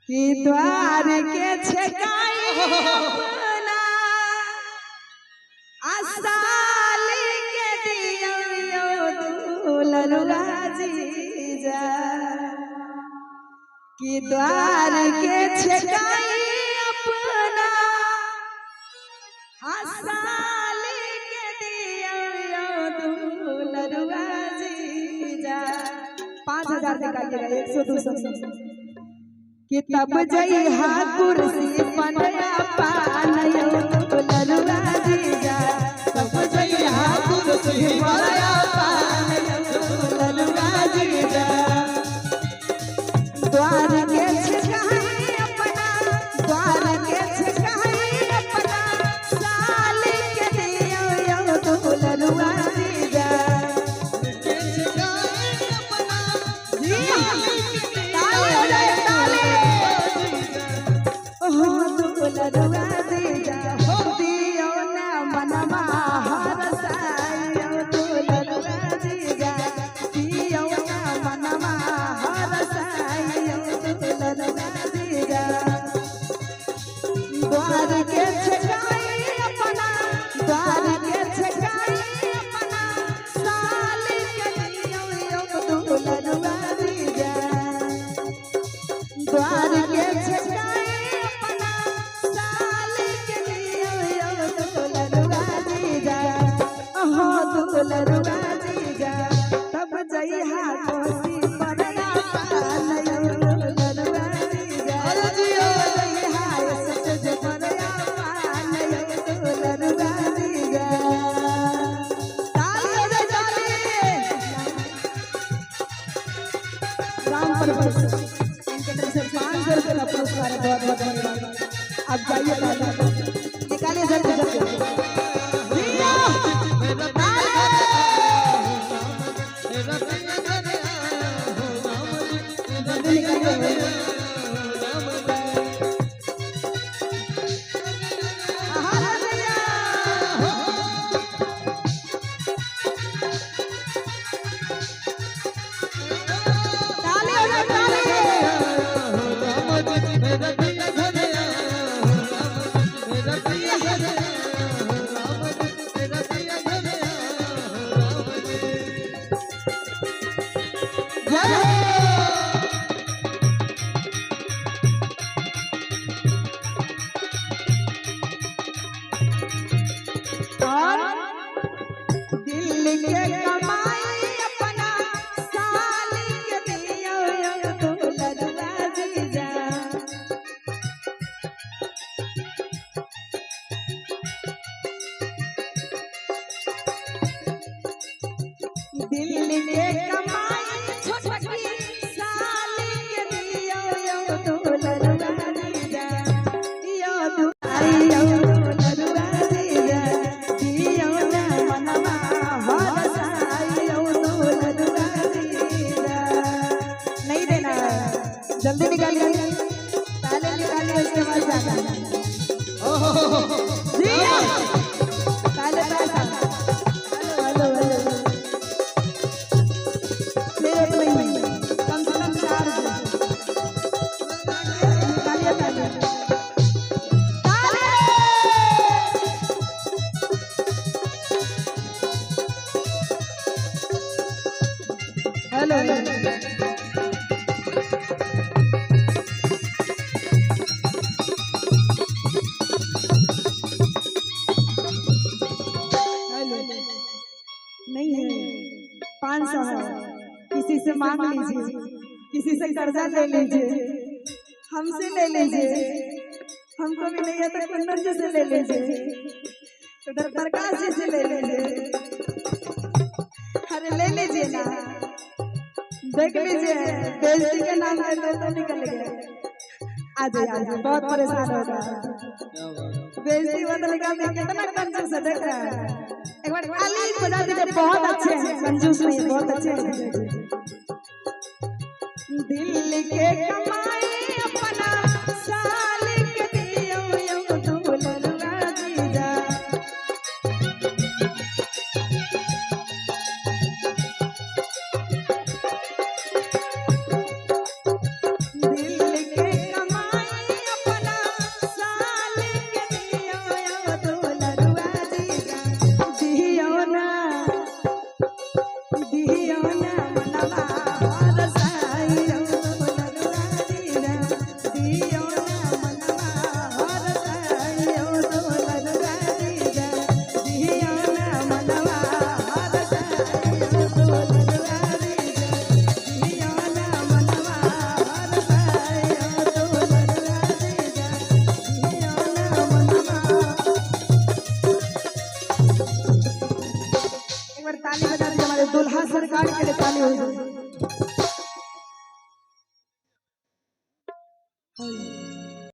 कि द्वार के छकाई अपना आसाल के दियो दुलरुआ जीजा। कि द्वार के छकाई अपना आसाल के दियो दुलरुआ जीजा। 5000 निकालिएगा, 100 200। कि तब जइहा कुर्सी पनया पानयो दुलरुआ जीजा। तब जइहा कुर्सी पनया पानयो दुलरुआ जीजा। द्वार के छकाई अपना, द्वार के छकाई अपना साल के दियो दुलरुआ जीजा। जी ताली हो जाए, ताली। हो दुलरुआ जीजा, हो दियो ना मनमा हरसायो दुलरुआ जीजा। दियो ना मनमा हरसायो दुलरुआ जीजा। द्वार के छकाई अपना, द्वार के छकाई अपना साल के दियो दुलरुआ जीजा। द्वार के छकाई अपना साल के दियो दुलरुआ जीजा। हो दुलरुआ जीजा, तब जइहा कोसी पनया पानयो दुलरुआ जीजा। तब जइहा सज पनया पानयो दुलरुआ जीजा। ताली हो जाए, ताली। राम परवेश इनके तरफ से 500 रुपये का पुरस्कार है। बहुत बहुत धन्यवाद। अब जाइए, ताली निकालिए जल्दी जल्दी। जिया, ताली। जल्दी निकालिए। आहा, भैया। ताली हो जाए, ताली। जय हो। और दिल के कमाई अपना साल के दियो दुलरुआ जीजा। दिल के कमाई छोटकी साल के दियो दुलरुआ जीजा। दियो दुआइयो दुलरुआ जीजा। दियो ना मनवा हरसाइयो दुलरुआ जीजा। नहीं देना है, जल्दी निकालिए, ताले निकालिए, उसके बाद जाना। जी ताले पैसा। हेलो हेलो हेलो, फिर एक नहीं, कम से कम 4 निकालिए ताले। ताले। हेलो हेलो, नहीं है, 500 है। किसी से मांग लीजिए, किसी से कर्जा ले लीजिए, हमसे ले लीजिए, हमको भी नहीं है तो कुंदन जी से ले लीजिए, उधर प्रकाश जी से ले लीजिए। अरे ले लीजिए ना, देख लीजिए, बेइज्जती के नाम पे तो निकल गए। आ जाइए, आ जाइए, बहुत परेशान हो रहा है। बेइज्जती बदल का भी कितना कंजूस है, देख रहा है। एक बार ताली बजा दीजिए, बहुत अच्छे हैं, कंजूस नहीं है, बहुत अच्छे हैं। दिल के कमाई अपना साल के दियो दुलरुआ जीजा। दिल के कमाई हमारे दुल्हा सरकार के लिए ताली हो जाए।